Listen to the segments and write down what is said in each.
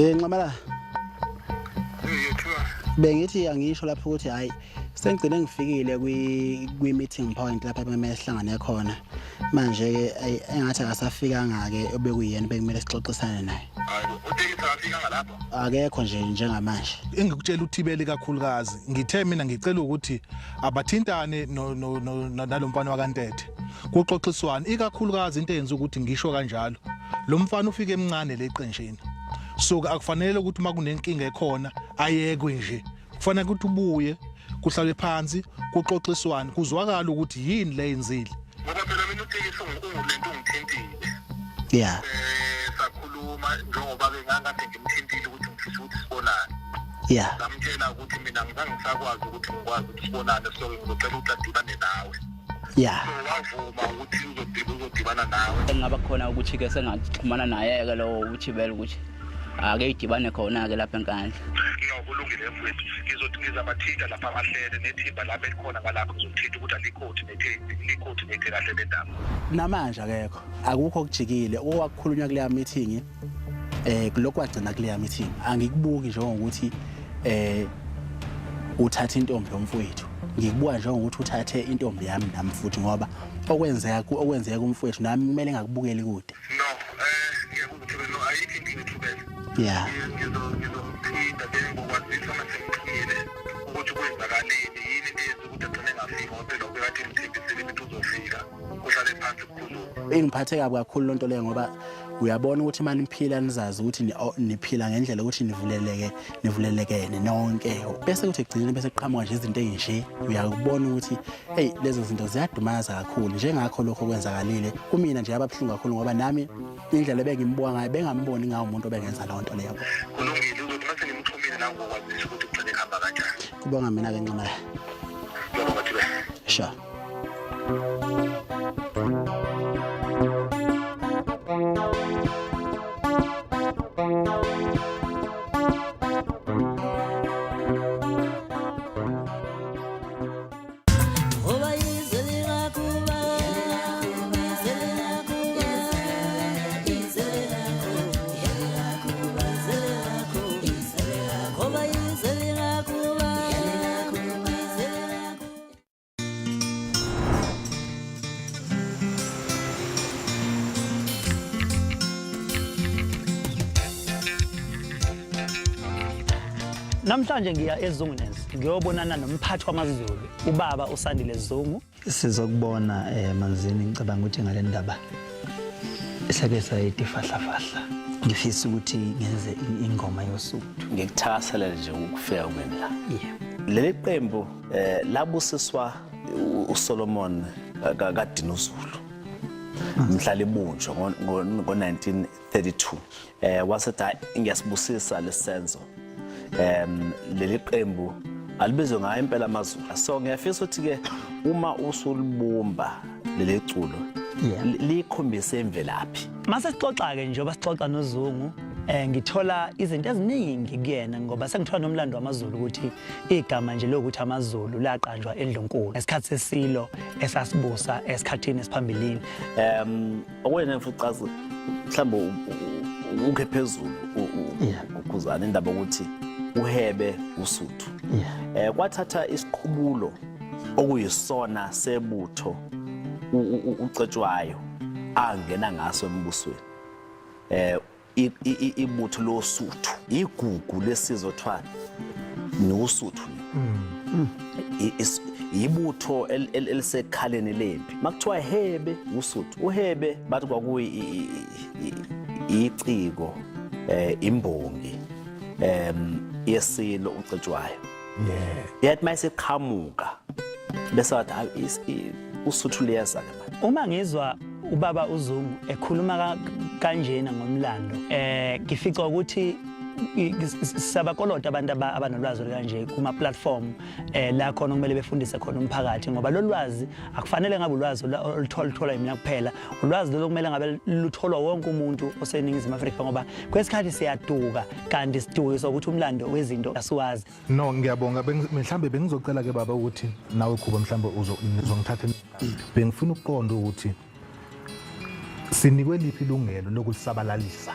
Eh Nxamala. Bengithi angisho lapho ukuthi hayi sengigcine ngifikile kwi kwi meeting point lapha bekumele sihlangane khona. Manje ke ayi engathi akasafikanga ke obekuyena bekumele sixoxisane naye. Utekisi akafikanga lapho? Akekho nje njengamanje. Engikutshela uThibeli kakhulukazi ngithe mina ngicela ukuthi abathintane no no nalomfana wakaNtethe. Kuxoxiswana ikakhulukazi into eyenza ukuthi ngisho kanjalo. Lo mfana ufike emncane leqenjini. So akufanele ukuthi uma kunenkinga ekhona ayekwe nje. Kufanele ukuthi ubuye kuhlalwe phansi kuxoxiswane kuzwakala ukuthi yini le yenzile. Ngoba phela mina utekisi ungulento ungithintile. Yeah. Eh sakhuluma njengoba ke ngangade ngimthintile ukuthi ngifisa ukuthi sibonane. Yeah. Ngamtshela ukuthi mina ngizange ngisakwazi ukuthi ngikwazi ukuthi sibonane so ngizocela ukuthi adibane nawe. Yeah. So wavuma ukuthi uzodibana uzodibana nawe. Engaba khona ukuthi ke sengaxhumana naye ke lowo uThibela ukuthi ake idibane khona ke lapha eNkandla. No kulungile mfowethu ngizothi ngizabathinta lapha abahlele nethimba lami elikhona ngalapha ngizothinta ukuthi alikhothi nethe likhothi nethe kahle le ndaba. Namanje akekho. Akukho okujikile okwakukhulunywa kuleya meeting eh lokhu kwagcina kuleya meeting. Angikubuki njengokuthi eh uthatha intombi yomfowethu. Ngikubuka njengokuthi uthathe intombi yami nami futhi ngoba okwenzeka okwenzeka kumfowethu nami kumele ngakubukeli kude. No eh ngiyakuzwa Thubela no ayikho inkinga Thubela. Yeah. Ngizomthinta then ngokwazisa uma sengixhumile ukuthi kwenzakaleni yini into eyenza ukuthi agcine engafiki ngoba phela ubekade ngithembisile ukuthi uzofika kuhlale phansi kukhulume. Ingiphathe kabi kakhulu lonto leyo ngoba uyabona ukuthi uma niphila nizazi ukuthi niphila ngendlela ukuthi nivuleleke nivulelekene nonke bese kuthi ekugcineni bese kuqhamuka nje izinto ezinje uyakubona ukuthi hey lezo zinto ziyadumaza kakhulu njengakho lokho okwenzakalile kumina nje ababuhlungu kakhulu ngoba nami indlela ebengimbuka ngayo bengamboni ngawo umuntu obengenza leyo nto leyo. Kulungile uzothi mase ngimxhumile nawe ngokwazisa ukuthi kugcine kuhamba kanjani. Kubonga mina ke Nxumalo. Ngiyabonga Thibela. Sure. Namhlanje ngiya eZungunes ngiyobonana nomphathi wamaZulu ubaba uSandile Zungu. Sizokubona eh Manzini ngicabanga ukuthi ngale ndaba seke sayithi fahla fahla. Ngifisa ukuthi ngenze ingoma yosuthu. Ngikuthakaselela nje ukufika kwenu la. Yeah. Leli qembu eh labusiswa uSolomon kaDinuzulu. Mhla libunjwa ngo-1932 eh wasethi hayi ngiyasibusisa lesenzo. Leli qembu alibizwe ngayo impela amaZulu. So ngiyafisa ukuthi ke uma usulibumba leli culo likhombise imvelaphi. Mase sixoxa ke njengoba sixoxa noZungu ngithola izinto eziningi kuyena ngoba sengithola nomlando wamaZulu ukuthi igama nje lokuthi amaZulu laqanjwa eNdlunkulu ngesikhathi sesilo esasibusa esikhathini esiphambilini. Okwena futhi cazi mhlawumbe ukhe phezulu ukhuzana indaba ukuthi uhebe usuthu. Kwathatha isiqubulo okuyisona sebutho ucetshwayo angena ngaso embusweni. Ibutho losuthu igugu lesizwe kuthiwa nosuthu ibutho elisekhaleni lempi makuthiwa hebe usuthu uhebe bathi kwakuyi iciko imbongi yesilo ucetshwayo. Yathi mayiseqhamuka bese wathi hayi usuthu liyeza ke manje. Uma ngizwa ubaba uZungu ekhuluma kanjena ngomlando ngifica ukuthi sabakolota abantu abanolwazi kanje kuma platform la khona kumele befundise khona umphakathi ngoba lo lwazi akufanele ngabe ulwazi olutholwa yimina kuphela ulwazi lolo kumele ngabe lutholwa wonke umuntu oseNingizimu Afrika ngoba kwesikhathi siyaduka kanti sidukiswa ukuthi umlando wezinto asiwazi. No ngiyabonga mhlambe bengizocela ke baba ukuthi nawe Khuba mhlambe uzongithatha bengifuna ukuqonda ukuthi sinikwe liphi ilungelo lokulisabalalisa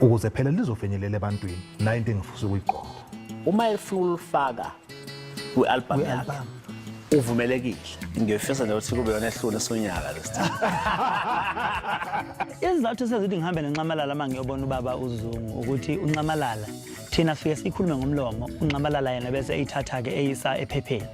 Ukuze phela lizofinyelela ebantwini, nayo into engifisa ukuyiqonda. Uma efuna ulifaka kwi-album yakhe uvumelekile. Ngiyofisa nje ukuthi kube yona ehlule sonyaka lesi. Isizathu sezukuthi ngihambe noNxamalala uma ngiyobona ubaba uZungu ukuthi uNxamalala thina sifike sikhulume ngomlomo, uNxamalala yena bese eyithatha-ke eyisa ephepheni.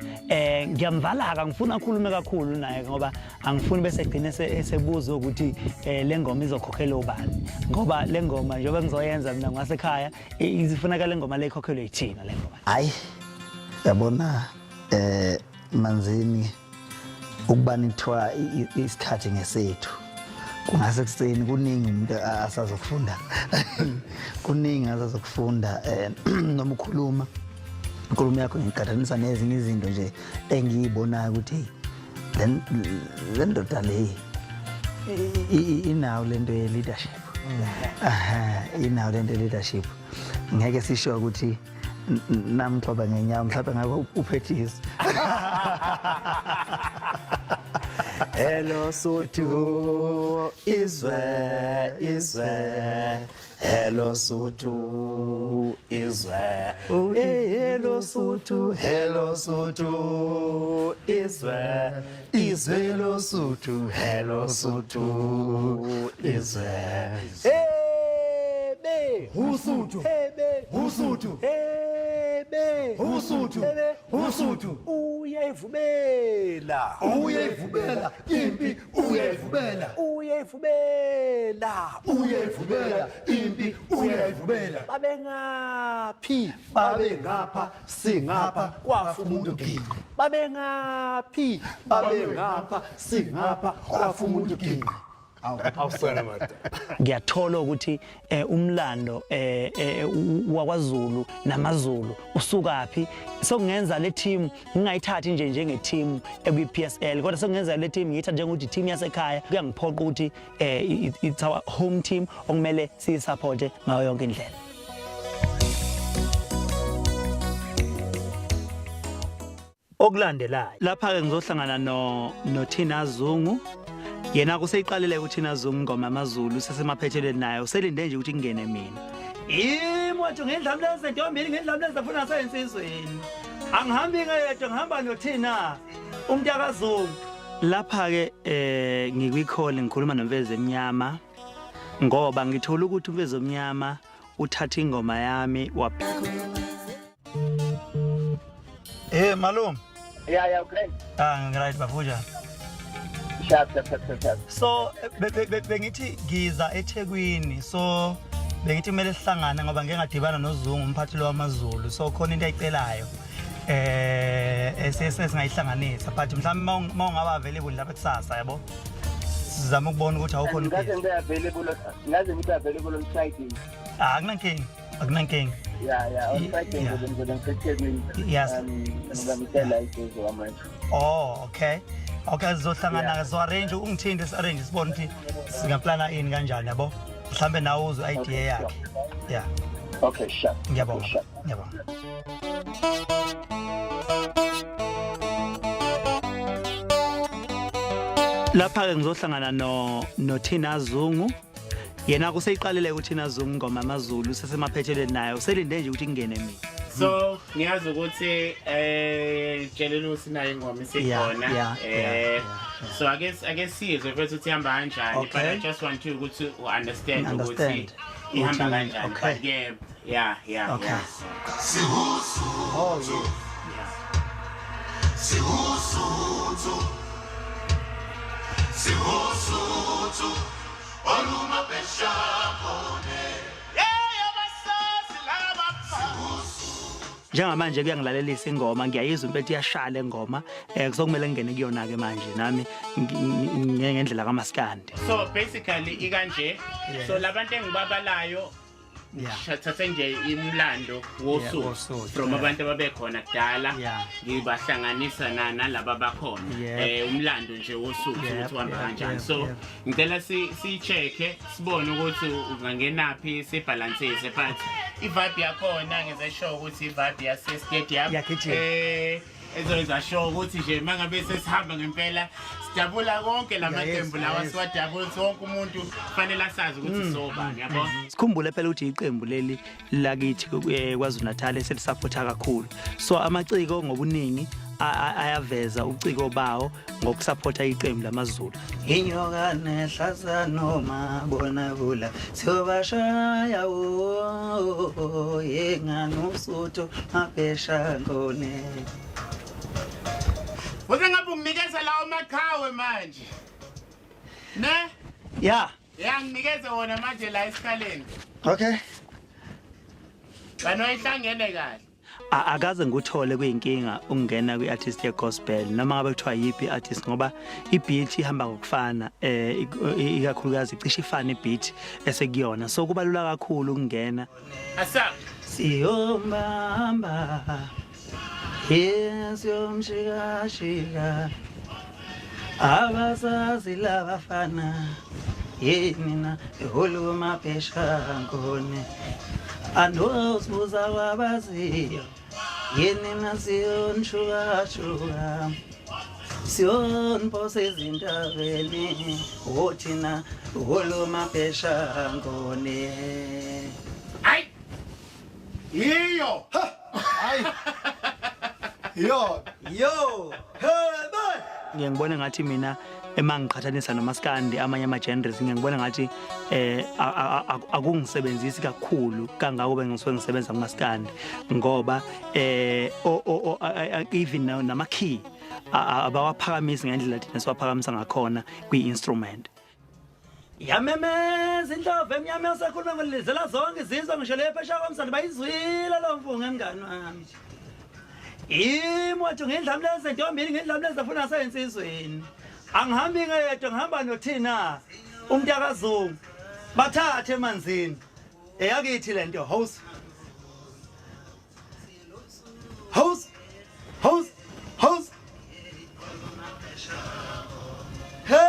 Ngiyamvala-ke, angifuni akhulume kakhulu naye ngoba angifuni bese egcine esebuza ukuthi le ngoma izokhokhelwa ubani, ngoba le ngoma njengoba ngizoyenza mina ngasekhaya ifuneka le ngoma le ikhokhelwe yithina le ngoma. Hayi, yabona Manzini, ukuba nithiwa isikhathi ngesethu kungase kuseni kuningi umuntu asazokufunda, kuningi asazokufunda noma ukhuluma inkulumo yakho ngiqhathanisa nezinye izinto nje engiyibonayo ukuthi le ndoda le inawo lento ye leadership. Aha, inawo lento ye leadership. Ngeke sisho ukuthi namxoba ngenyawo, mhlawumbe ngabe uphethe. Hello Sotho, izwe izwe. Hello Sotho, izwe. Hello Sotho, hello Sotho, izwe izwe lo Sotho, hello Sotho, izwe. Hey be Usuthu. Hey be Usuthu. Hey be Usuthu. Usuthu. Uyayivubela. Uyayivubela impi, uyayivubela. Uyayivubela. Uyayivubela impi, uyayivubela. Babengaphi? Babe ngapha, singapha, kwafa umuntu ginqi. Babengaphi? Babe ngapha, singapha, kwafa umuntu ginqi. Awusona madoda. Ngiyathola ukuthi umlando wakwaZulu namaZulu usukaphi. Sokungenza le team ngingayithathi nje njenge team ekwi PSL, kodwa sokungenza le team ngiyithatha njengokuthi team yasekhaya. Kuyangiphoqa ukuthi it's our home team okumele siyisupporte ngayo yonke indlela. Okulandelayo lapha ke ngizohlangana no noThina Zungu. Yena kuseyiqalile uThina Zungu ingoma amaZulu, sesemaphethelweni naye, uselinde nje ukuthi kungene mina. Imoto ngendlamleze ntombini, ngendlamleze funa sensizweni. Angihambi ngedwa, ngihamba noThina umntakaZungu. Lapha ke ngikwi-call ngikhuluma noMfezi Emnyama ngoba ngithola ukuthi uMfezi Omnyama uthatha ingoma yami wa malume. Yeah, okay. Ah, ngiright baba, kunjani? Sharp, sharp, sharp, sharp, sharp. So bengithi ngiza eThekwini, so bengithi kumele sihlangane ngoba ngeke ngadibana noZungu umphathi lo wamaZulu, so khona into ayicelayo esingayihlanganisa, but mhlawumbe uma ungaba available lapha kusasa, yabo, sizama ukubona ukuthi awukhona. Ngaze ngibe available, ngaze ngibe available on Friday. Ah, akunankinga, akunankinga. Yeah, on Friday ngizobe ngiseThekwini. Yes. Ngoba ngisela iduze kwamanje. Oh, okay. Okay, sizohlangana, so arrange ungithinte, si arrange sibone ukuthi singaplana ini kanjani, yabo. Mhlambe nawe uzwe idea yakhe. Yeah. Okay, sharp. Ngiyabonga. Sharp. Ngiyabonga. Lapha ke ngizohlangana no noThina Zungu. Yena kuseyiqalile uThina Zungu ingoma amaZulu, sesemaphethelweni naye, uselinde nje ukuthi kungene mina. So ngiyazi ukuthi tsheleni usinayo ingoma isikhona. So ake sizwe mfethu ukuthi ihamba kanjani, but I just want you ukuthi u understand ukuthi Understand. ihamba kanjani. Okay. But yeah. Okay. Yeah. Oh yes. Sihusuthu, sihusuthu, olumabheshakhone. Njengamanje kuyangilalelisa ingoma, ngiyayizwa impela iyashaya le ngoma. Kusokumele ngingene kuyona ke manje nami ngendlela kaMaskandi. So basically ikanje. So labantu engibabalayo Ngithathe nje imlando woSuthu woSuthu, from abantu ababekhona kudala, ngibahlanganisa nalaba bakhona. Umlando nje woSuthu ukuthi uhamba kanjani. So ngicela si-check-e sibone ukuthi ungangenaphi, sibhalansise, but i-vibe yakhona ngenze sure ukuthi i-vibe yase-stadium Iyagijima. Ezoyenza sure ukuthi nje mangabe sesihamba ngempela sidabula konke la maqembu lawa, siwadabula ukuthi wonke umuntu kufanele asazi ukuthi sobani, yabo. Sikhumbule phela ukuthi iqembu leli lakithi KwaZulu Natal eselisupporta kakhulu, so amaciko ngobuningi ayaveza uciko bawo ngokusupporta iqembu lamaZulu. Inyoka nehlaza noma bona bula siyobashaya o yenganosuthu mabhesha ngone. Uze ngabe unginikeza lawo maqhawe manje. Ne? Ya. Ya, nginikeze wona manje la esikhaleni. Okay. Bano ihlangene kahle. Akaze ngikuthole kuyinkinga ukungena kwi-artist ye-gospel noma ngabe kuthiwa yiphi i-artist, ngoba i-beat ihamba ngokufana, ikakhulukazi icishe ifane i-beat esekuyona, so kuba lula kakhulu ukungena. Asa. Siyombamba, yes, yomshikashika, abasazi labafana yini na ehuluma phesha ngone andosibuza kwabaziyo yini na siyonishukashuka siyoniphosa ezintabeni wothina huluma phesha ngone. Hayi. Iyo. Hayi. Yo, yo. Hey, boy. Ngiye ngibone ngathi mina ema ngiqhathanisa nomaskandi, amanye ama genres, ngiye ngibone ngathi akungisebenzisi kakhulu kangako bengisuke ngisebenza kumaskandi, ngoba even nama key abawaphakamisi ngendlela thina siwaphakamisa ngakhona kwi-instrument. Yamemeza indlovu emnyama yasekhuluma ngolizela zonke izizwe, ngisho le phesha komsandi bayizwile lo mfunge mngani wami. Imoto ngendlamleze ntombini, ngendlamleze funa sensizweni. Angihambi ngedwa, ngihamba nothina umntakazungu. Bathathe emanzini. Eyakithi lento house. House. House. House. Hebe!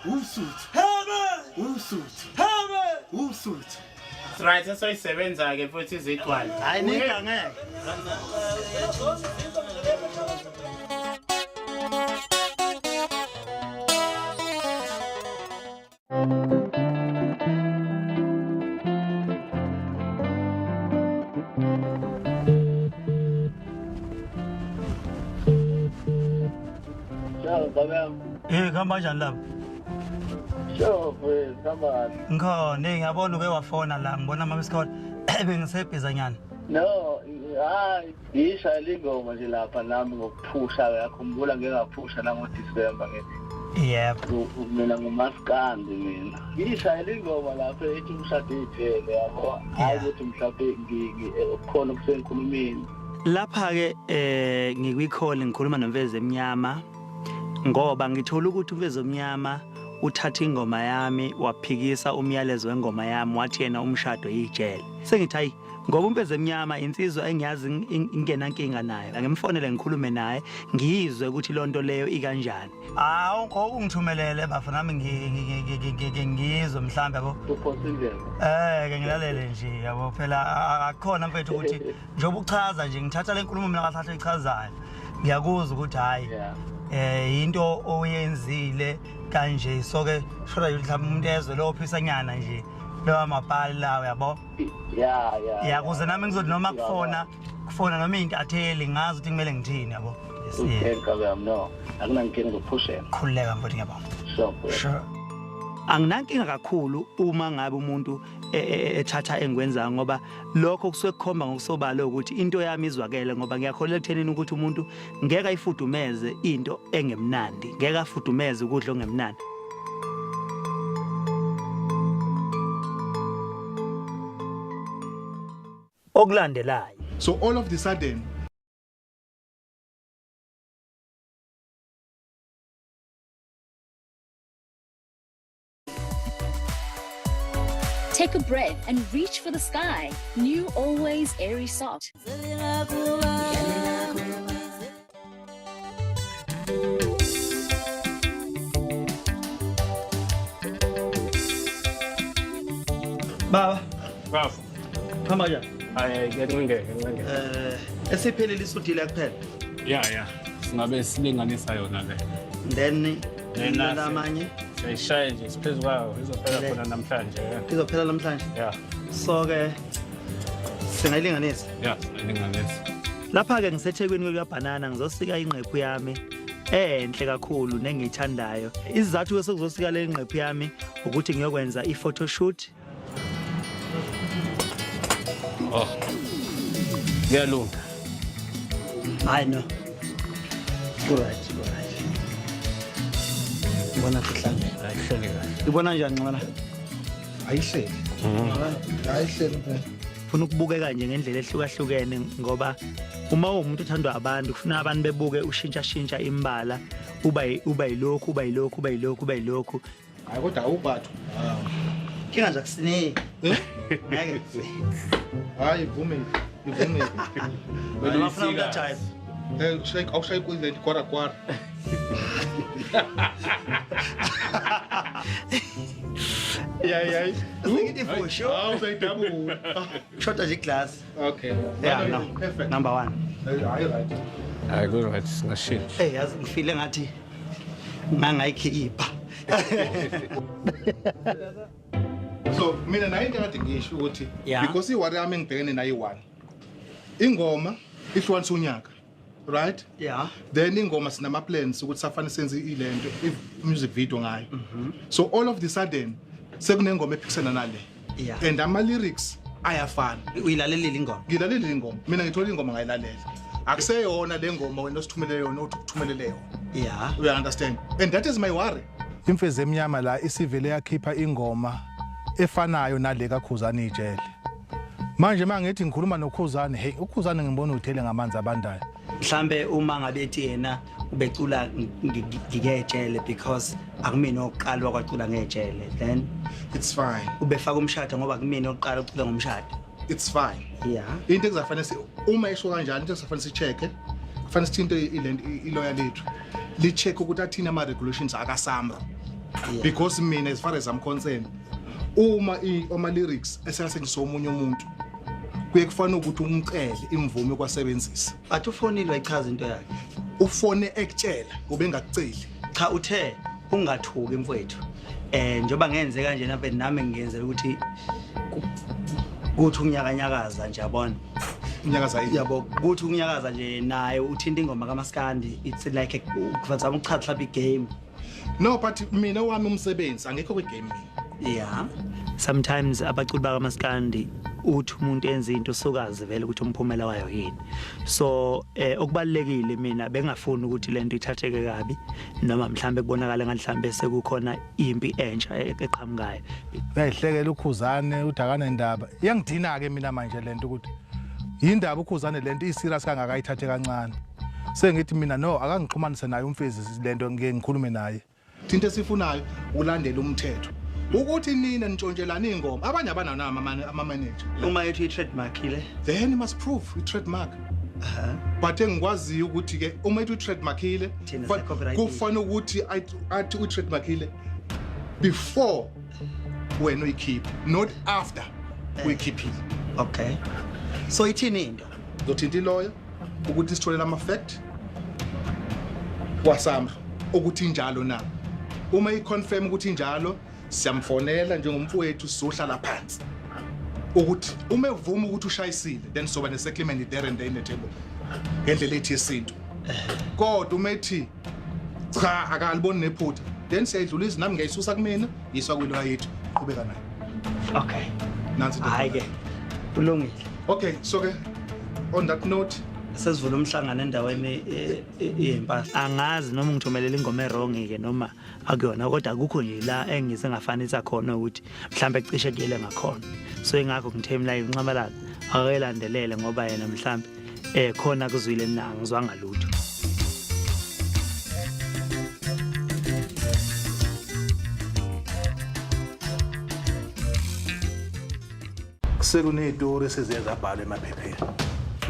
Usuthu. Hebe! Usuthu. Hebe! Usuthu. Right, esoyisebenza ke futhi izigcwala. Hayi nika ngeke. Ciao, baba. Kuhamba kanjani lapho? Sure, mfethu, hamba kahle. Ngikhona, ngiyabona uke wafona la, ngibona mama isikole. Bengisebhizanyana. No, hayi, ngishayela ingoma nje lapha nami ngokuphusha, uyakhumbula ngike ngaphusha nango-December ngithi. Yebo. Mina ngumaskandi mina. Ngishayela ingoma lapha ethi umshado ijele, yabo. Hayi ukuthi mhlawumbe kukhona okusenkulumeni. Lapha ke ngikwi-call ngikhuluma noMfezi Emnyama, ngoba ngithola ukuthi uMfezi Omnyama uthatha ingoma yami waphikisa umyalezo wengoma yami, wathi yena umshado ijele. Sengithi hayi, ngoba uMfezi Emnyama insizwa engiyazi ingenankinga nayo, angimfonele ngikhulume naye ngiyizwe ukuthi lonto leyo ikanjani. Hawu, ungithumelele bafo nami ngizwe mhlambe, yabo. Uphose indlela. Ke ngilalele nje, yabo, phela akukhona mfethu ukuthi njengoba uchaza nje ngithatha le nkulumo mina kahle ichazayo. Ngiyakuzwa ukuthi hayi into oyenzile kanje, so ke shoda mhlawumbe umuntu ezwe lo phisanyana nje lo mabhali lawo, yabo. Ya, ya. Ya, kuze nami ngizothi noma kufona noma intatheli ngazi ukuthi kumele ngithini, yabo. Yes, Okay, yeah. Nkabi yami, no. Akunankinga, ngizokuphushela. Khululeka mfowethu, ngiyabonga. Sure, mfowethu. Sure. Anginankinga kakhulu uma ngabe umuntu ethatha engikwenzayo, ngoba lokho kusuke kukhomba ngokusobala ukuthi into yami izwakele, ngoba ngiyakholelwa ekuthenini ukuthi umuntu ngeke ayifudumeze into engemnandi, ngeke afudumeze ukudla okungemnandi. Okulandelayo. So all of the sudden Take a breath and reach for the sky. New Always Airy Soft. Baba. Baba. Hamba kanjani? Hayi kuyancengeka, kuyancengeka. Eh, esiphelile isudile kuphela. Ya ya, singabe silinganisa yona le. Then Lena lamanye siyayishaya nje siphezu kwayo izophela Le. khona namhlanje. Izophela namhlanje. Yeah. So ke singayilinganisa. Yeah, singayilinganisa. Lapha ke ngiseThekwini kukaBhanana ngizosika ingqephu yami enhle kakhulu nengiyithandayo. Isizathu ke sokuzosika le ngqephu yami ukuthi ngiyokwenza i-photoshoot. Oh. Kuyalunga. Hayi no. Ku-right, ku-right. Ngibona kuhlangene. Ayihleli kahle. Ibona njani Nxumalo? Ayihleli. Ayihleli phela. Funa ukubukeka nje ngendlela ehlukahlukene ngoba uma uwumuntu othandwa abantu kufuna abantu bebuke ushintsha shintsha imbala uba uba yilokhu uba yilokhu uba yilokhu uba yilokhu. Hayi kodwa awuphathu. Kinga nje akusiniki. Ngeke. Hayi ivumile. Ivumile. Wena ufuna ukujayiva. Eh shake awushayi kuyile kwara kwara. Yeah yeah. Ngithi for sure. Awu sayidabula. Shota nje iglass. Okay. Yeah, no. Perfect. Number 1. Hayi right. Hayi ku right singashintsha. Hey yazi ngifile ngathi ngangayikhipha. So mina nayo into ekade ngisho ukuthi Yeah. because iworry yami engibhekene nayo i-one. Ingoma ihlukanisa unyaka. Right? Yeah. Then ingoma sinama plans ukuthi safane senze ilento i-music video ngayo. So all of the sudden sekunengoma ephikisana nale. Yeah. And ama lyrics ayafana. Uyilalelile ingoma? Ngilalelile ingoma. Mina ngithola ingoma ngayilalela. Akuseyona le ngoma wena osithumelele yona uthi ukuthumelele yona. Yeah. You understand? And that is my worry. Imfezi emnyama la isivele yakhipha ingoma efanayo nale kaKhuzani ijele. Manje mangithi ngikhuluma noKhuzani, hey uKhuzani ngibona uthele ngamanzi abandayo. Mhlambe uma ngabe ethi yena ubecula ngikejele because akumina oqala wakwacula ngejele then it's fine. Ubefaka umshado ngoba kumina oqala ucula ngomshado. It's fine. Yeah. Into ekuzafanele si uma esho kanjalo into ekuzafanele si-check-e kufanele sithinte iloya lethu li-check ukuthi athini ama-regulations akaSAMRO. Because mina as far as I'm concerned uma ama-lyrics esekasetshenziswa omunye umuntu kuye kufanele ukuthi umcele imvume yokuwasebenzisa. But ufonile wayichaza into yakhe. Ufone ekutshela ubengakuceli. Cha uthe ungathuki mfowethu. Njengoba ngenze kanje naphe nami ngiyenzela ukuthi kuthi unyakanyakaza nje yabona. Unyakaza yini? Yabo kuthi unyakaza nje naye uthinta ingoma kaMaskandi it's like kuvazama ukuchaza mhlawumbe igame. No but mina wami umsebenzi angekho kwigame mina. Yeah. Sometimes abaculi bakaMaskandi uthi umuntu enze into sokazi vele ukuthi umphumela wayo yini. So okubalekile mina bengafuni ukuthi lento ithatheke kabi noma mhlambe kubonakala ngathi mhlambe sekukhona impi entsha eqhamukayo. Uyayihlekela uKhuzane udakana indaba. Iyangidina ke mina manje lento ukuthi yindaba uKhuzane lento iserious kangaka ayithathe kancane. Sengithi mina no akangixhumanise naye umfezi lento ngeke ngikhulume naye. Into esifunayo ulandela umthetho. Ukuthi nina nitshontshelana ingoma abanye abanawo ama manager. Uma ethi i-trademark ile then you must prove i-trademark. But engikwaziyo ukuthi ke uma ethi i-trademark ile kufanele ukuthi athi i-trademark ile before wena uyikhiphe not after uyikhiphile. Okay. So ithini into? Uzothinta iloya ukuthi sitholele ama fact kwaSAMRO ukuthi injalo na. Uma iconfirm ukuthi injalo siyamfonela njengomfowethu sizohlala phansi. Ukuthi uma evuma ukuthi ushayisile then soba ne settlement there and there in the table. Ngendlela ethi yesintu. Kodwa uma ethi cha akaliboni nephutha then siyayidlulisa nami ngiyayisusa kumina yiswa kwiloya yethu qhubeka nayo. Okay. Nansi into. Hayi ke. Kulungile. Okay, so ke on that note sesivula umhlangano endaweni yempahla. Angazi noma ngithumelela ingoma erong ke noma akuyona kodwa akukho nje la engise ngafanisa khona ukuthi mhlambe cishe kuyele ngakhona. So ingakho ngithe mina inxamalala akayilandelele ngoba yena mhlambe khona kuzwile mina angizwanga lutho. Sekunezitori esiziye zabhalwa emaphepheni.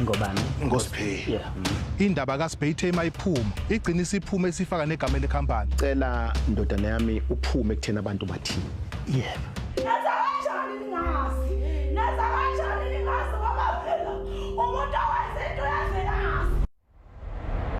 Ngobani? NgoSiphe. Yeah. Indaba kaSiphe ithe mayiphuma, igcina isiphuma esifaka negama lekhampani. Cela ndodana yami uphume ekutheni abantu bathini. Yebo.